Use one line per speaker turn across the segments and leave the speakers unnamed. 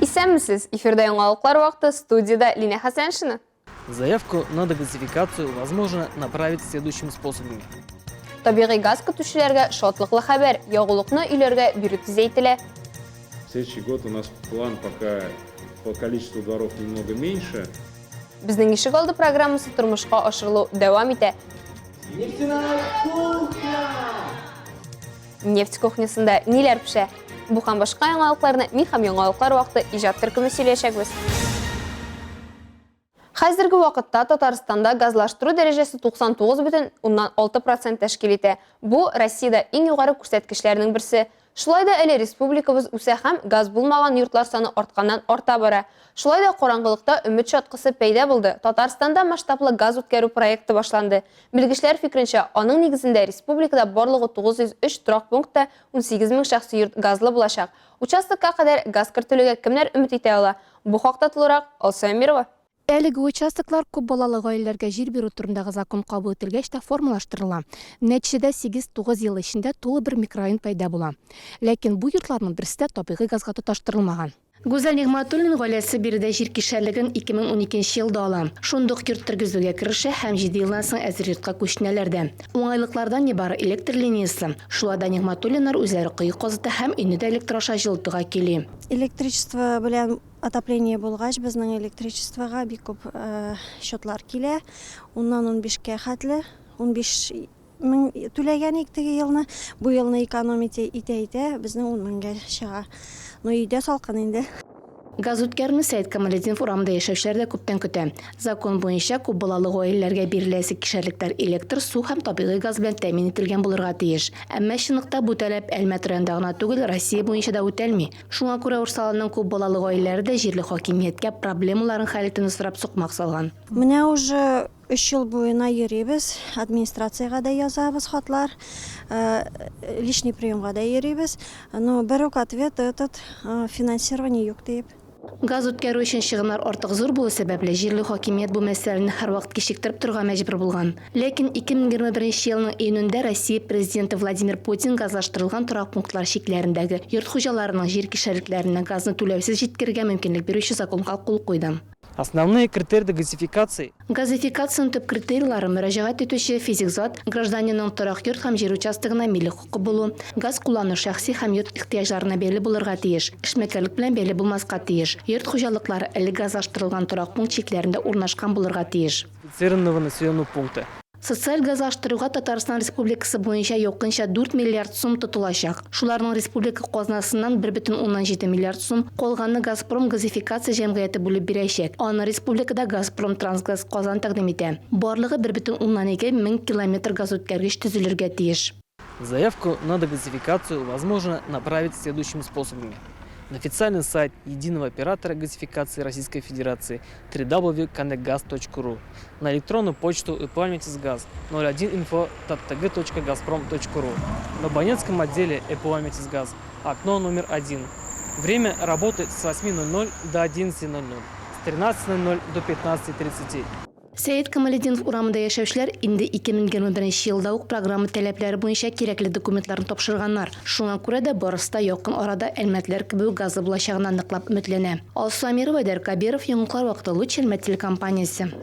Исәнмесез! Эфирда яңалыклар вакыты, студиядә Линә Хәсәншина.
Заявку на догазификацию возможно направить следующими способами.
Табигый газ көтүчеләргә шатлыклы хәбәр, ягулыкны өйләргә бирү тизәйтелә.
Следующий год у нас план пока по количеству дворов немного меньше.
Безнең ишегалды программасы тормышка ашырылу дәвам итә.
Нефтяная кухня!
Нефть кухнясында ниләр пешә? Бу һәм башка яңалыкларны мин һәм яңалыклар вакыты иҗат төркеме сөйләячәкбез. Хәзерге вакытта Татарстанда газлаштыру дәрәҗәсе 99,6 процент тәшкил итә. Бу, Россиядә иң югары күрсәткечләрнең берсе. Шулай да әле республикабыз үсә һәм газ булмаган йортлар саны артканнан-арта бара. Шулай да караңгылыкта өмет чаткысы пәйда булды, Татарстанда масштаблы газ үткәрү проекты башланды. Белгечләр фикеренчә, аның нигезендә республикада барлыгы 903 торак пунктта 18 мең шәхси йорт газлы булачак. Участокка кадәр газ кертелүгә кемнәр өмет итә ала? Бу хакта тулырак Алсу Әмирова.
Әлеге участоклар күп балалы гаиләләргә җир бирү турындагы закон кабул ителгәч тә формалаштырыла. Нәтиҗәдә сигез-тугыз ел эчендә тулы бер микрорайон пәйда була. Ләкин бу йортларның берсе дә табигый газга тоташтырылмаган. Гүзәл Нигъмәтуллина гаиләсе биредә җир кишәрлеген 2012 нче елда ала. Шундук йорт тергезүгә керешә һәм җиде елдан соң әзер йортка күченәләр дә. Уңайлыклардан нибары электр линиясе. Шулай да Нигъмәтуллиннар үзләре кое казыта һәм өйне дә электр аша җылытуга көйли.
Электричество белән Отопление булгач, безнең электричествога бик күп счетлар килә. Уннан унбишкә хәтле, 15 мең түләгән идек теге елны. Бу елны экономить итә-итә, безнең ун меңгә чыга. Но өйдә салкын инде.
Газ үткәрүне Сәет Камалетдинов урамында яшәүчеләр дә күптән көтә. Закон буенча, күп балалы гаиләләргә биреләсе кишәрлекләр электр, су һәм табигый газ белән тәэмин ителгән булырга тиеш. Әмма чынлыкта бу таләп Әлмәт районында гына түгел, Россия буенча да үтәлми. Шуңа күрә Урсалының күп балалы гаиләләре дә җирле хакимияткә проблемаларын хәл итүне сорап сукмак салган.
Менә уже өч ел буена йөрибез, администрациягә дә язабыз хатлар, личный приемга да йөрибез, но бер үк ответ этот финансирование юк диеп.
Газ үткәрү өчен чыгымнар артык зур булу сәбәпле, җирле хакимият бу мәсьәләне һәрвакыт кичектереп торырга мәҗбүр булган. Ләкин 2021 нче елның июнендә Россия Президенты Владимир Путин газлаштырылган торак пунктлар чикләрендәге йорт хуҗаларының җир кишәрлекләренә газны түләүсез җиткерергә мөмкинлек бирүче законга кул куйды.
Основные критерии газификации.
Газификациянең төп критерийлары, мөрәҗәгать итүче, физик зат, гражданинның торак йорт һәм җир участогына милек хокукы булу, газ куллану шәхси һәм йорт ихтыяҗларына бәйле булырга тиеш, эшмәкәрлек белән бәйле булмаска тиеш, йорт хуҗалыклары элек газлаштырылган торак пункт чикләрендә урнашкан булырга тиеш.
Инфицированного населенного пункта.
Социаль газлаштыруга Татарстан Республикасы буенча якынча 4 миллиард сум тотылачак. Шуларның республика казнасыннан 1,7 миллиард сум, калганны Газпром газификация җәмгыяте бүлеп бирәчәк. Аны республикада Газпром трансгаз Казан тәкъдим итә. Барлыгы 1,2 мең километр газүткәргеч төзелергә тиеш.
Заявку на догазификацию возможно направить следующими способами. На официальный сайт единого оператора газификации Российской Федерации www.connectgaz.ru, на электронную почту ИПАМИТИСГАЗ 01info.tg.gazprom.ru, в абонентском отделе ИПАМИТИСГАЗ, окно номер 1. Время работы с 8.00 до 11.00, с 13.00 до 15.30.
Сәет Камалетдинов урамында яшәүчеләр инде 2021 елда ук программа таләпләре буенча кирәкле документларны тапшырганнар. Шуңа күрә дә барысы да якын арада әлмәтлеләр кебек үк газлы булачагына ныклап өметләнә. Алсу Әмирова, Айдар Кабиров, Яңалыклар вакыты, Луч Әлмәт телекомпаниясе.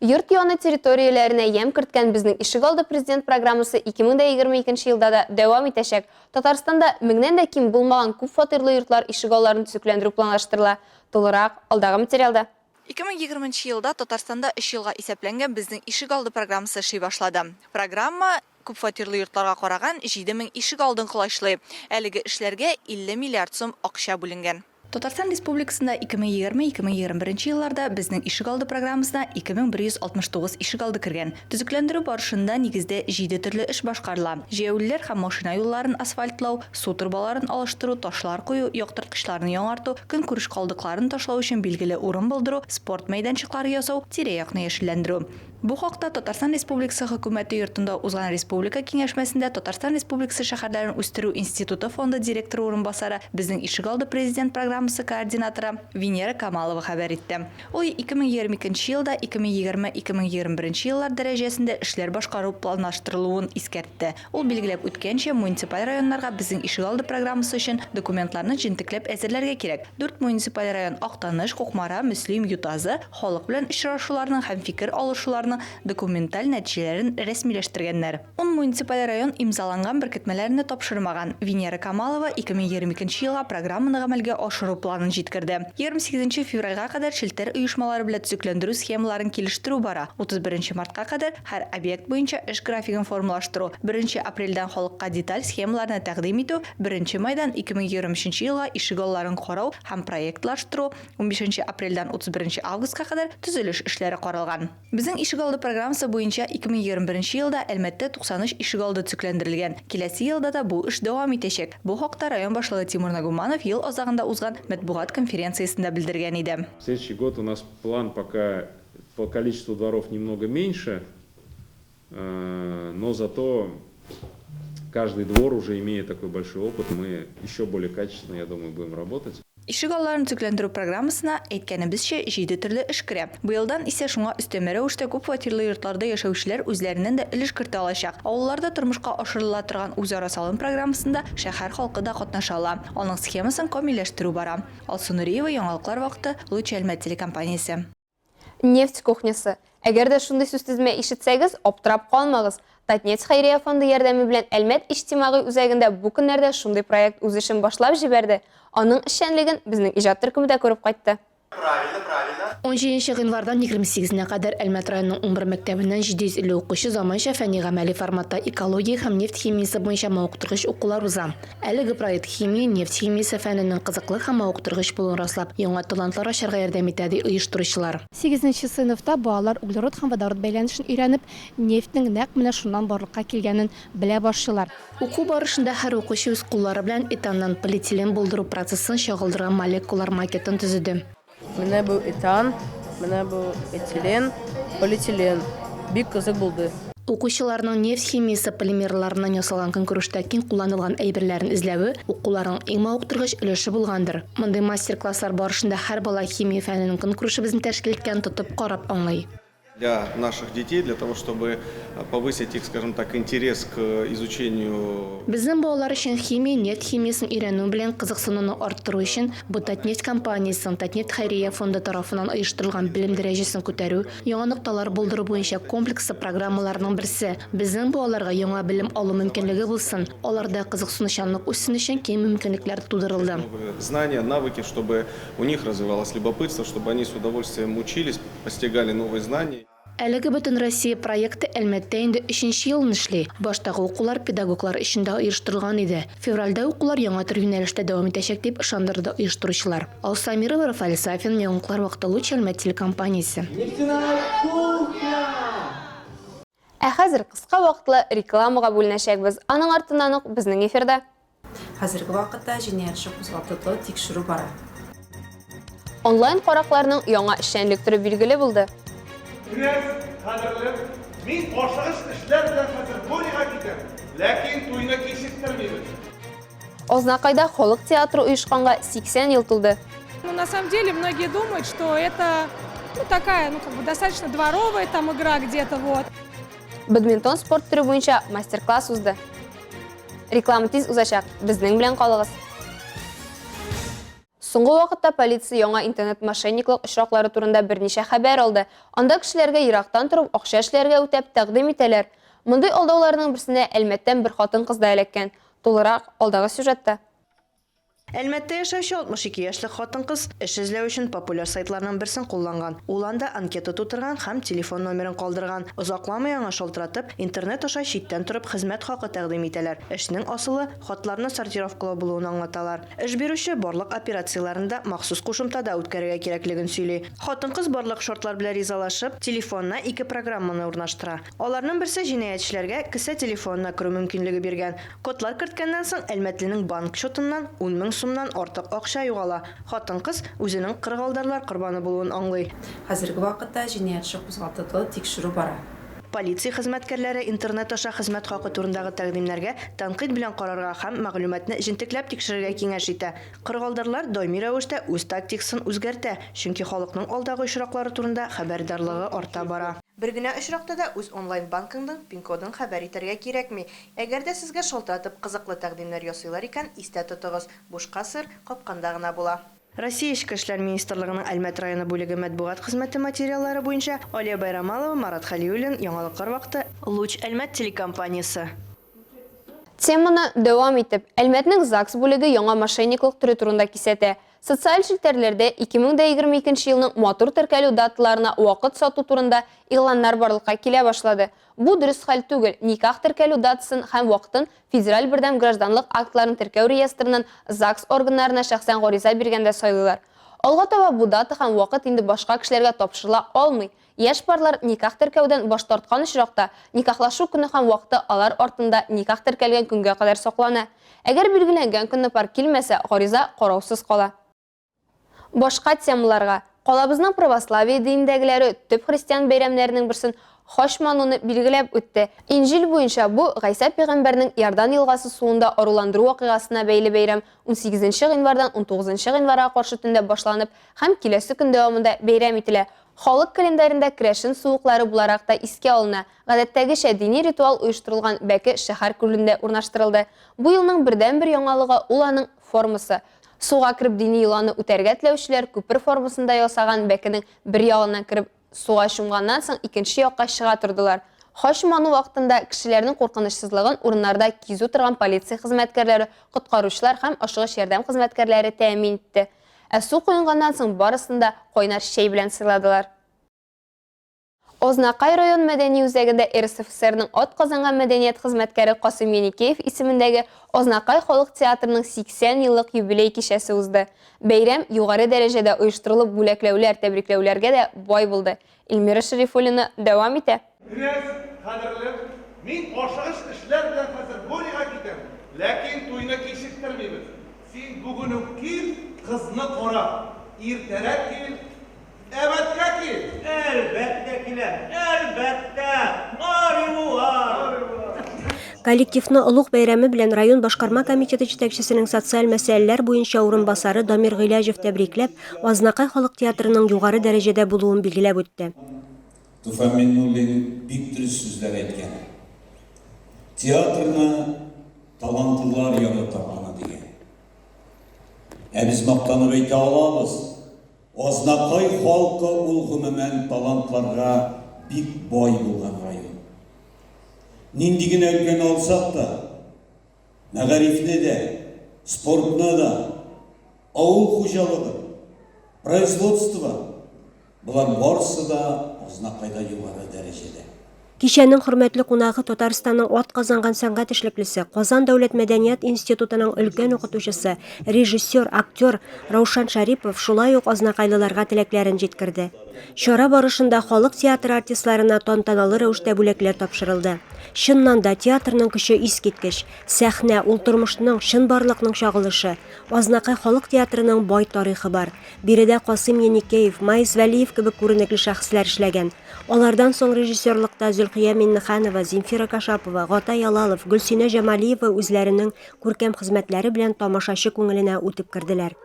Йорт яны территорияләренә ямь керткән Безнең ишегалды Президент программасы 2022 елда да дәвам итәчәк. Татарстанда меңнән дә ким булмаган күп фатирлы йортлар ишегалларын төзекләндерү планлаштырыла. Тулырак, алдагы материалда.
2020 нче елда Татарстанда өч елга исәпләнгән Безнең ишегалды программасы эшли башлады. Программа күпфатирлы йортларга караган 7000 ишегалдын колачлый. Әлеге эшләргә 50 миллиард сум акча бүленгән. Татарстан Республикасында 2020-2021 елларда Безнең ишегалды программасына 2169 ишегалды кергән. Төзекләндерү барышында нигездә җиде төрле эш башкарыла, җәяүлеләр һәм машина юлларын асфальтлау, су торбаларын алыштыру, ташлар кую, яктырткычларны яңарту, көнкүреш калдыкларын ташлау өчен билгеле урын булдыру, спорт мәйданчыклары ясау, тирә-якны яшелләндерү. Бу хакта Татарстан Республикасы Хөкүмәте йортында узган республика киңәшмәсендә Татарстан Республикасы шәһәрләрен үстерү институты фонды директоры урынбасары, Безнең ишегалды Президент программасы программасы координаторы Венера Камалова хәбәр итте. Ул 2022 нче елда 2020-2021 еллар дәрәҗәсендә эшләр башкару планлаштырылуын искәртте. Ул билгеләп үткәнчә, муниципаль районнарга Безнең ишегалды программасы өчен документларны җентекләп әзерләргә кирәк. Дүрт муниципаль район, Актаныш, Кукмара, Мөслим, Ютазы, халык белән очрашуларның һәм фикер алышуларның документаль нәтиҗәләрен рәсмиләштергәннәр. Ун муниципаль район имзаланган беркетмәләрне тапшырмаган. Венера Камалова 2022 нче елга программаны гамәлгә ашыру планын җиткерде. 28 нче февральгә кадәр челтәр оешмалары белән төзекләндерү схемаларын килештерү бара. 31 нче мартка кадәр һәр объект буенча эш графигын формалаштыру, беренче апрельдән халыкка деталь схемаларны тәкъдим итү, беренче майдан 2023 нче елга ишегалларын карау һәм проектлаштыру, унбишенче апрельдән 31 нче августка кадәр төзелеш эшләре каралган. Безнең ишегалды программасы буенча 2021 нче елда Әлмәттә 93 ишегалды төзекләндерелгән. Киләсе елда да бу эш дәвам итәчәк. Бу хакта район башлыгы Тимур Нагуманов ел азагында узган матбугат конференциясендә белдергән иде.
Следующий год у нас план пока по количеству дворов немного меньше, но зато каждый двор уже имея такой большой опыт, мы еще более качественно, я думаю, будем работать.
Ишек алларын төзекләндерү программасына, әйткәнебезчә, җиде төрле эш керә. Быелдан исә шуңа өстәмә рәвештә күп фатирлы йортларда яшәүчеләр үзләреннән дә өлеш кертә алачак. Авылларда тормышка ашырыла торган үзара салым программасында шәһәр халкы да катнаша ала. Аның схемасын камилләштерү бара. Алсу Нуриева, Яңалыклар вакыты, Луч Әлмәт телекомпаниясе.
Нефть кухнясы. Әгәр дә шундый сүзтезмә ишетсәгез, аптырап калмагыз. Татнефть хәйрия фонды ярдәме белән Әлмәт иҗтимагый үзәгендә бу көннәрдә шундый проект үз эшен башлап җибәрде. Аның эшчәнлеген безнең иҗат төркеме дә күреп кайтты.
Унҗиденче гыйнвардан 28-нә кадәр Әлмәт районының унбер мәктәбеннән 750 укучы заманча фәнни-гамәли форматта экология һәм нефть химиясе буенча мавыктыргыч укулар уза. Әлеге проект химия, нефть химиясе фәненең кызыклы һәм мавыктыргыч булуын раслап, яңа талантлар ачарга ярдәм итә, ди оештыручылар. Сигезенче сыйныфта балалар углерод һәм водород бәйләнешен өйрәнеп, нефтьнең нәкъ менә шуннан барлыкка килгәнен белә башлыйлар. Уку барышында һәр укучы үз куллары белән этаннан полиэтилен булдыру процессын чагылдырган молекулар макетын төзеде.
Менә бу этан, менә бу этилен, полиэтилен. Бик кызык булды.
Укучыларның нефть химиясе полимерларыннан ясалган көнкүрештә киң кулланылган әйберләрен эзләве укуларның иң мавыктыргыч өлеше булгандыр. Мондый мастер-класслар барышында һәр бала химия фәненең көнкүрешебезне тәшкил иткәнен тотып карап аңлый.
Для наших детей, для того, чтобы повысить их, скажем так, интерес к изучению.
Безнең балалар өчен химия, нефть химиясен өйрәнү белән кызыксынуны арттыру өчен бу Татнефть компаниясенең Татнефть хәйрия фонды тарафыннан оештырылган белем дәрәҗәсен күтәрү, яңа нокталар булдыру буенча комплекслы программаларның берсе. Безнең балаларга яңа белем алу мөмкинлеге булсын, аларда кызыксынучанлык үссен өчен киң мөмкинлекләр тудырылды.
Знания, навыки, чтобы у них развивалось любопытство, чтобы они с удовольствием учились, Постигали новые знания.
Әлеге Бөтенроссия проекты Әлмәттә инде өченче елын эшли. Баштагы укулар педагоглар өчен дә оештырылган иде. Февральдә укулар яңа төр юнәлештә дәвам итәчәк, дип ышандырды оештыручылар. Алсу Әмирова, Рафаэль Сафин, Яңалыклар вакыты, Луч Әлмәт телекомпаниясе.
Нефтяная кухня!
Ә хәзер кыска вакытлы рекламага бүленәчәкбез. Аның артыннан ук безнең эфирда.
Хәзерге вакытта җинаять эше кузгатылды, тикшерү бара.
Онлайн каракларның яңа эшчәнлек төре билгеле булды.
Князь, кадерлем, мин ашыгыч эшләр белән хәзер Горига китәм, ләкин туйны кичектермибез.
Азнакайда халык театры оешканга 80 ел тулды.
Ну, на самом деле, многие думают, что это, ну, такая, ну, как бы достаточно дворовая там игра где-то, вот.
Бадминтон спорт төре буенча мастер-класс узды. Реклама тиз узачак, безнең белән калыгыз. Соңгы вакытта полиция яңа интернет-мошенниклык очраклары турында берничә хәбәр алды. Анда кешеләргә ерактан торып акча эшләргә үтәп тәкъдим итәләр. Мондый алдауларның берсенә Әлмәттән бер хатын-кыз да эләккән. Тулырак алдагы сюжетта.
Әлмәттә яшәүче 62 яшьлек хатын-кыз эш эзләү өчен популяр сайтларның берсен кулланган. Ул анда анкета тутырган һәм телефон номерын калдырган. Озакламый аңа шалтыратып, интернет аша читтән торып хезмәт хакы тәкъдим итәләр. Эшнең асылы, хатларны сортировкалау булуын аңлаталар. Эш бирүче барлык операцияләрне дә махсус кушымтада үткәрергә кирәклеген сөйли. Хатын-кыз барлык шартлар белән ризалашып, телефонына ике программаны урнаштыра. Аларның берсе җинаятьчеләргә кесә телефонына керү мөмкинлеге биргән. Кодлар керткәннән соң, әлмәтленең банк счетыннан ун мең сумнан артык акча югала. Хатын-кыз үзенең кырыгалдарлар корбаны булуын аңлый.
Хәзерге вакытта җинаять эше кузгатылды, тикшерү бара.
Полиция хезмәткәрләре интернет аша хезмәт хакы турындагы тәкъдимнәргә тәнкыйть белән карарга һәм мәгълүматны җентекләп тикшерергә киңәш итә. Кырыгалдарлар даими рәвештә үз тактикасын үзгәртә, чөнки халыкның алдагы очраклары турында хәбәрдарлыгы арта бара. Бер генә очракта да үз онлайн-банкыңның пин-кодын хәбәр итәргә кирәкми. Әгәр дә сезгә шалтыратып кызыклы тәкъдимнәр ясыйлар икән, истә тотыгыз, бушка сыр капканда гына була. Россия Эчке эшләр министрлыгының Әлмәт районы бүлеге матбугат хезмәте материаллары буенча Алия Байрамалова, Марат Хәлиуллин, Яңалыклар вакыты, Луч Әлмәт телекомпаниясе.
Теманы дәвам итеп, Әлмәтнең ЗАГС бүлеге яңа мошенниклык төре турында кисәтә. Социаль челтәрләрдә 2022 елның матур теркәлү даталарына вакыт сату турында игъланнар барлыкка килә башлады. Бу дөрес хәл түгел, никах теркәлү датасын һәм вакытын Федераль бердәм гражданлык актларын теркәү реестрыннан ЗАГС органнарына шәхсән гариза биргәндә сайлыйлар. Алга таба бу дата һәм вакыт инде башка кешеләргә тапшырыла алмый. Яшь парлар никах теркәүдән баш тарткан очракта, никахлашу көне һәм вакыты алар артында никах теркәлгән көнгә кадәр саклана. Әгәр билгеләнгән көнне пар килмәсә, гариза караусыз кала. Башка темаларга. Калабызның православие динендәгеләре төп христиан бәйрәмнәренең берсен Хач мануны билгеләп үтте. Инҗил буенча бу, Гайсә пәйгамбәрнең Иордан елгасы суында аруландыру вакыйгасына бәйле бәйрәм унсигезенче гыйнвардан унтугызынчы гыйнварга каршы төндә башланып һәм киләсе көн дәвамында бәйрәм ителә. Халык календарендә керәшен суыклары буларак та искә алына. Гадәттәгечә, дини ритуал оештырылган бәке шәһәр күлендә урнаштырылды. Бу елның бердәнбер яңалыгы, ул аның формасы. Суга кереп дини йоланы үтәргә теләүчеләр күпер формасында ясаган бәкенең бер ягыннан кереп суга чумганнан соң икенче якка чыга тордылар. Хач ману вакытында кешеләрнең куркынычсызлыгын урыннарда кизү торган полиция хезмәткәрләре, коткаручылар һәм ашыгыч ярдәм хезмәткәрләре тәэмин итте. Ә су коенганнан соң барысын да кайнар чәй белән сыйладылар. Азнакай район мәдәни үзәгендә РСФСРның атказанган мәдәният хезмәткәре Касыйм Еникеев исемендәге Азнакай халык театрының 80 еллык юбилей кичәсе узды. Бәйрәм югары дәрәҗәдә оештырылып бүләкләүләр, тәбрикләүләргә дә бай булды. Эльмира Шәрифуллина дәвам итә.
Князь, кадерлем, мин ашыгыч эшләр белән хәзер Горига китәм, ләкин туйны кичектермибез. Син бүген үк кил, кызны кара. Иртәрәк кил, Әбәткә кил!
Әлбәттә киләм, әлбәттә! Аривуар!
Коллективны олуг бәйрәме белән район башкарма комитеты җитәкчесенең социаль мәсьәләләр буенча урынбасары Дамир Гыйләҗев тәбрикләп, Азнакай халык театрының югары дәрәҗәдә булуын билгеләп үтте.
Туфан Миңнуллин бик дөрес сүзләр әйткән. Театрны талантлылар ярата аны, дигән. Ә без мактанып әйтә алабыз, Азнакай халкы ул гомумән талантларга бик бай булган район. Нинди генә өлкәне алсак та, мәгарифне дә, спортны да, авыл хуҗалыгын, производство, болар барысы да Азнакайда югары дәрәҗәдә.
Кичәнең хөрмәтле кунагы Татарстанның атказанган сәнгать эшлеклесе, Казан дәүләт мәдәният институтының өлкән укытучысы, режиссер, актер Раушан Шәрипов шулай ук азнакайлыларга теләкләрен җиткерде. Чара барышында халык театры артистларына тантаналы рәвештә бүләкләр тапшырылды. Чыннан да, театрның көче искиткеч. Сәхнә, ул тормышның, чынбарлыкның чагылышы. Азнакай халык театрының бай тарихы бар. Биредә Касыйм Еникеев, Маис Вәлиев кебек күренекле шәхесләр эшләгән. Алардан соң режиссерлыкта Зөлхия Миннеханова, Земфира Кашапова, Гата Ялалов, Гөлсинә Җамалиева үзләренең күркәм хезмәтләре белән тамашачы күңеленә үтеп керделәр.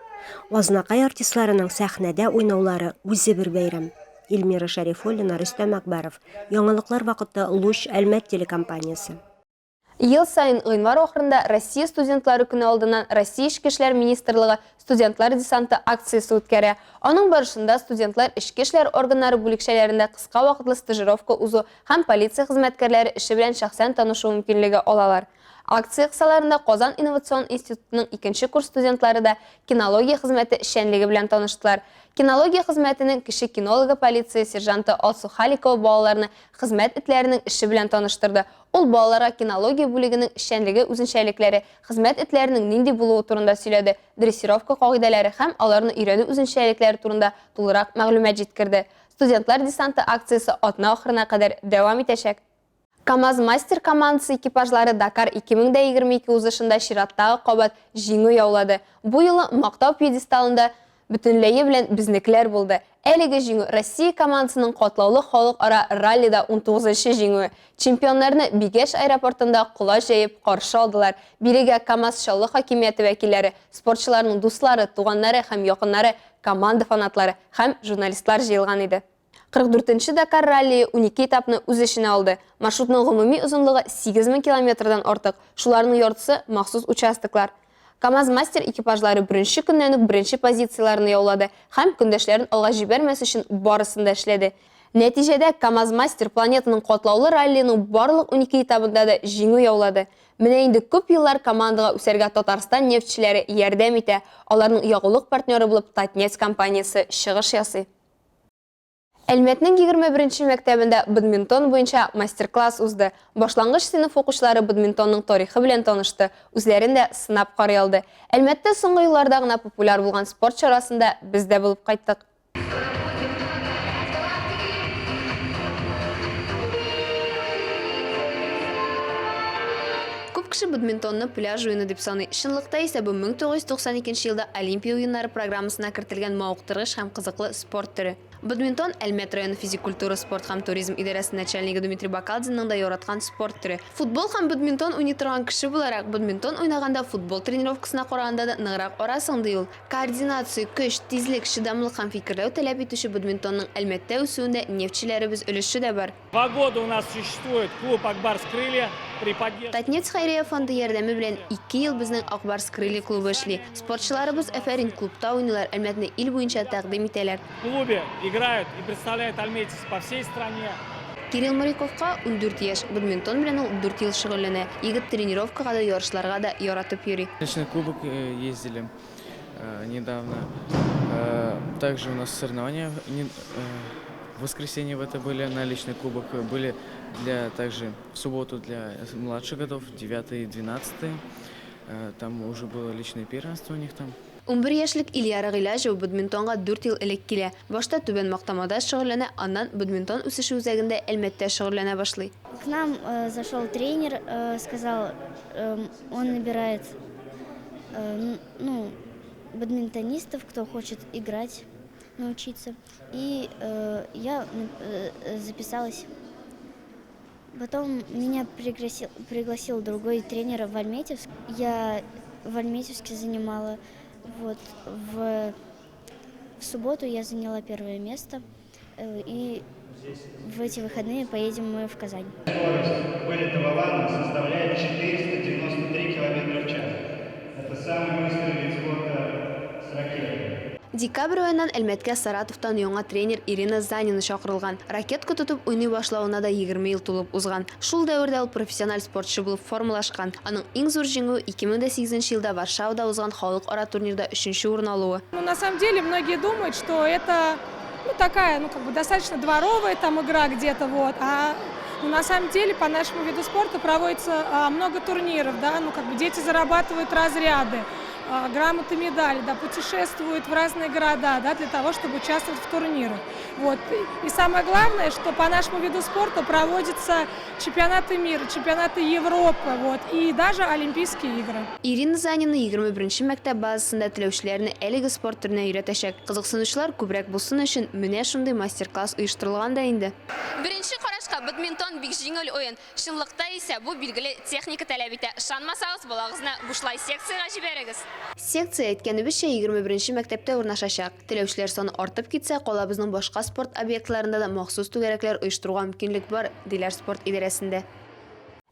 Азнакай артистларының сәхнәдә уйнаулары үзе бер бәйрәм. Эльмира Шәрифуллина, Рөстәм Әкбәров. Яңалыклар вакыты, Луч, Әлмәт телекомпаниясе.
Ел саен гыйнвар ахырында Россия студентлары көне алдыннан Россия Эчке эшләр министрлыгы Студентлар десанты акциясе үткәрә. Аның барышында студентлар эчке эшләр органнары бүлекчәләрендә кыска вакытлы стажировка узу һәм полиция хезмәткәрләре эше белән шәхсән танышу мөмкинлеге алалар. Акция кысаларында Казан инновацион институтының икенче курс студентлары да кинология хезмәте эшчәнлеге белән таныштылар. Кинология хезмәтенең кече кинологы полиция сержанты Алсу Халикова балаларны хезмәт этләренең эше белән таныштырды. Ул балаларга кинология бүлегенең эшчәнлеге үзенчәлекләре, хезмәт этләренең нинди булуы турында сөйләде, дрессировка кагыйдәләре һәм аларны өйрәнү үзенчәлекләре турында тулырак мәгълүмат җиткерде. Студентлар десанты акциясе атна ахырына кадәр дәвам итәчәк. КАМАЗ-Мастер командасы экипажлары Дакар 2022 узышында чираттагы кабат җиңү яулады. Бу юлы мактау пьедесталында бөтенләе белән безнекеләр булды. Әлеге җиңү Россия командасының катлаулы халыкара раллида унтугызынчы җиңүе. Чемпионнарны Бигеш аэропортында колач җәеп каршы алдылар. Бирегә КАМАЗ Чаллы хакимияте вәкилләре, спортчыларның дуслары, туганнары һәм якыннары, команда фанатлары һәм журналистлар җыелган иде. 44 нче Дакар раллие унике этапны үз эченә алды. Маршрутның гомуми озынлыгы 8000 километрдан артык, шуларның яртысы, махсус участоклар. КАМАЗ-Мастер экипажлары беренче көннән үк беренче позицияләрне яулады һәм көндәшләрен алга җибәрмәс өчен барысын да эшләде. Нәтиҗәдә, КАМАЗ-Мастер планетаның катлаулы раллиеның барлык унике этабында да җиңү яулады. Менә инде күп еллар командага үсәргә Татарстан нефтьчеләре ярдәм итә, аларның ягулык партнеры булып Татнефть компаниясе чыгыш ясый. Әлмәтнең 21 нче мәктәбендә бадминтон буенча мастер-класс узды. Башлангыч сыйныф укучылары бадминтонның тарихы белән танышты, үзләрен дә сынап карый алды. Әлмәттә соңгы елларда гына популяр булган спорт чарасында без дә булып кайттык. Күп кеше бадминтонны пляж уены дип саный. Чынлыкта исә бу 1992 елда Олимпия уеннары программасына кертелгән мавыктыргыч һәм кызыклы спорт төре. Бадминтон, Әлмәт районы физик культура, спорт һәм туризм идарәсе начальнигы Дмитрий Бакалдинның да яраткан спорт төре. Футбол һәм бадминтон уйный торган кеше буларак, бадминтон уйнаганда футбол тренировкасына караганда да ныграк арасың, ди ул. Координация, көч, тизлек, чыдамлык һәм фикерләү таләп итүче бадминтонның Әлмәттә үсүендә нефтьчеләребез өлеше дә бар.
Два года у нас существует клуб Ак Барс Крылья при поддержке.
Татнефть хәйрия фонды ярдәме белән ике ел безнең Ак Барс Крылья клубы эшли. Спортчыларыбыз, афәрин, клубта уйныйлар, Әлмәтне ил буенча тәкъдим итәләр.
В клубе играют и представляют Альметьевск по всей стране.
Кирилл Моряковка 14 яшь, бадминтон белән ул дүрт ел шөгыльләнә. Егет тренировкага да, ярышларга да яратып йөри.
Личный кубок ездили недавно. Также у нас соревнования в воскресенье в это были на личный кубок, были для также в субботу для младших годов, 9 и 12. Там уже было личное первенство у них там.
11 яшьлек Ильяра Гыйләҗева бадминтонга дүрт ел элек килә. Башта Түбән Мактамада шөгыльләнә, аннан Бадминтон үсеше үзәгендә Әлмәттә шөгыльләнә башлый.
К нам зашел тренер, сказал, он набирает ну, бадминтонистов, кто хочет играть, научиться. И я записалась. Потом меня пригласил, пригласил другой тренер в Альметьевск. Я в Альметьевске занимала. Вот, в, в субботу я заняла первое место. И в эти выходные поедем мы в Казань.
Скорость вылета Валана составляет 493 километра в час. Это самый быстрый вид спорта с ракетой.
Декабрь аеннан Әлмәткә Саратовтан яңа тренер Ирина Занина чакырылган. Ракетка тотып уйный башлавына да 20 ел тулып узган. Шул дәвердә ул профессиональ спортчы булып формалашкан. Аның иң зур җиңүе 2008 елда Варшавада узган халыкара турнирда өченче урын алуы.
Ну, на самом деле, многие думают, что это ну, такая, ну, как бы достаточно дворовая там игра где-то, вот, а ну, на самом деле по нашему виду спорта проводится много турниров, да, ну, как бы дети зарабатывают разряды, грамоты, медали, да, путешествуют в разные города, да, для того, чтобы участвовать в турнирах. Вот. И самое главное, что по нашему виду спорта проводятся чемпионаты мира, чемпионаты Европы, вот, и даже Олимпийские игры.
Ирина Занина 21 мәктәп базасында теләүчеләрне әлеге спорт төренә өйрәтәчәк. Кызыксынучылар күбрәк булсын өчен менә шундый мастер-класс оештырылган да инде. Беренче карашка бадминтон бик җиңел уен. Чынлыкта исә бу билгеле техника таләп итә. Ышанмасагыз, балагызны бушлай секциягә җибәрегез. Секция, әйткәнебезчә, 21 мәктәптә урнашачак. Теләүчеләр саны артып китсә, калабызның башка спорт объектларында да махсус түгәрәкләр оештыруга мөмкинлек бар, диләр спорт идарәсендә.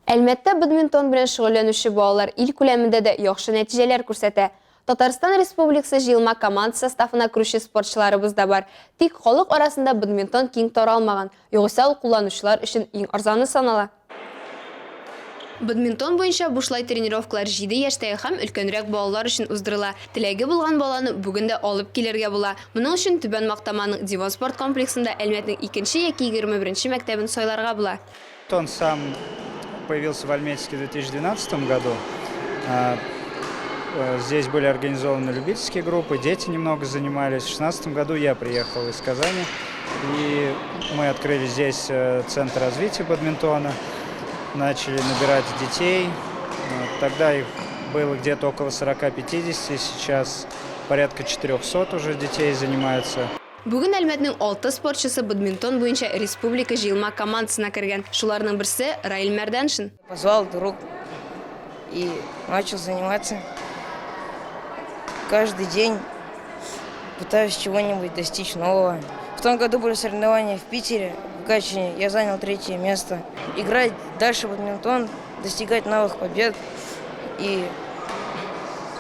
Әлмәттә бадминтон белән шөгыльләнүче балалар ил күләмендә дә яхшы нәтиҗәләр күрсәтә. Татарстан Республикасы җыелма команда составына керүче спортчыларыбыз да бар. Тик халык арасында бадминтон киң таралмаган, югыйсә ул кулланучылар өчен иң арзаны санала. Бадминтон буенча бушлай тренировкалар җиде яшьтәге һәм өлкәнрәк балалар өчен уздырыла. Теләге булган баланы бүген дә алып килергә була. Моның өчен Түбән Мактаманың Диван спорт комплексында Әлмәтнең икенче яки 21 нче мәктәбен сайларга була.
Он сам появился в Альметьевске в 2012 году. Здесь были организованы любительские группы, дети немного занимались. В 2016 году я приехал из Казани, и мы открыли здесь центр развития бадминтона, начали набирать детей. Тогда их было где-то около 40-50, сейчас Порядка 400 уже детей занимаются.
Бүген Әлмәтнең алты спортчысы бадминтон буенча республика җыелма командасына кергән. Шуларның берсе, Раил Мәрдәншин.
Позвал друг и начал заниматься. Каждый день пытаюсь чего-нибудь достичь нового. В том году были соревнования в Питере, в Гатчине. Я занял третье место. Играть дальше в бадминтон, достигать новых побед и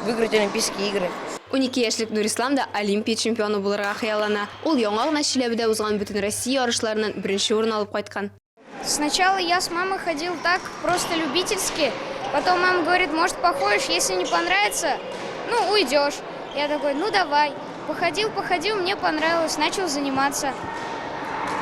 выиграть Олимпийские игры.
12 яшьлек Нурислам да Олимпия чемпионы булырга хыяллана. Ул яңа гына Чиләбедә узган Бөтенроссия ярышларыннан беренче урын алып кайткан.
Сначала я с мамой ходил так, просто любительски. Потом мама говорит, может, походишь, если не понравится, ну, уйдешь. Я такой, ну, давай. Походил, походил, мне понравилось, начал заниматься.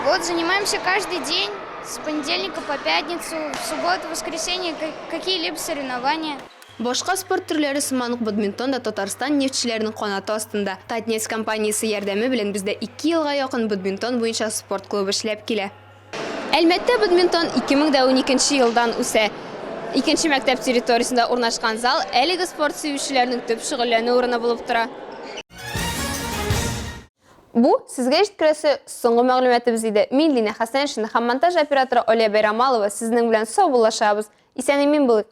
Вот, занимаемся каждый день, с понедельника по пятницу, в субботу, воскресенье какие-либо соревнования.
Башка спорт төрләре сыман ук бадминтон да Татарстан нефтьчеләренең канаты астында. Татнефть компаниясе ярдәме белән бездә ике елга якын бадминтон буенча спорт клубы эшләп килә. Әлмәттә бадминтон 2012 елдан үсә. Икенче мәктәп территориясендә урнашкан зал әлеге спорт сөючеләрнең төп шөгыльләнү урыны булып тора. Бу сезгә җиткерәсе соңгы мәгълүматыбыз иде. Мин Лина Хәсәншина һәм монтаж операторы Оля Бәйрамалова сезнең белән саубуллашабыз. Исән-имин булыйк!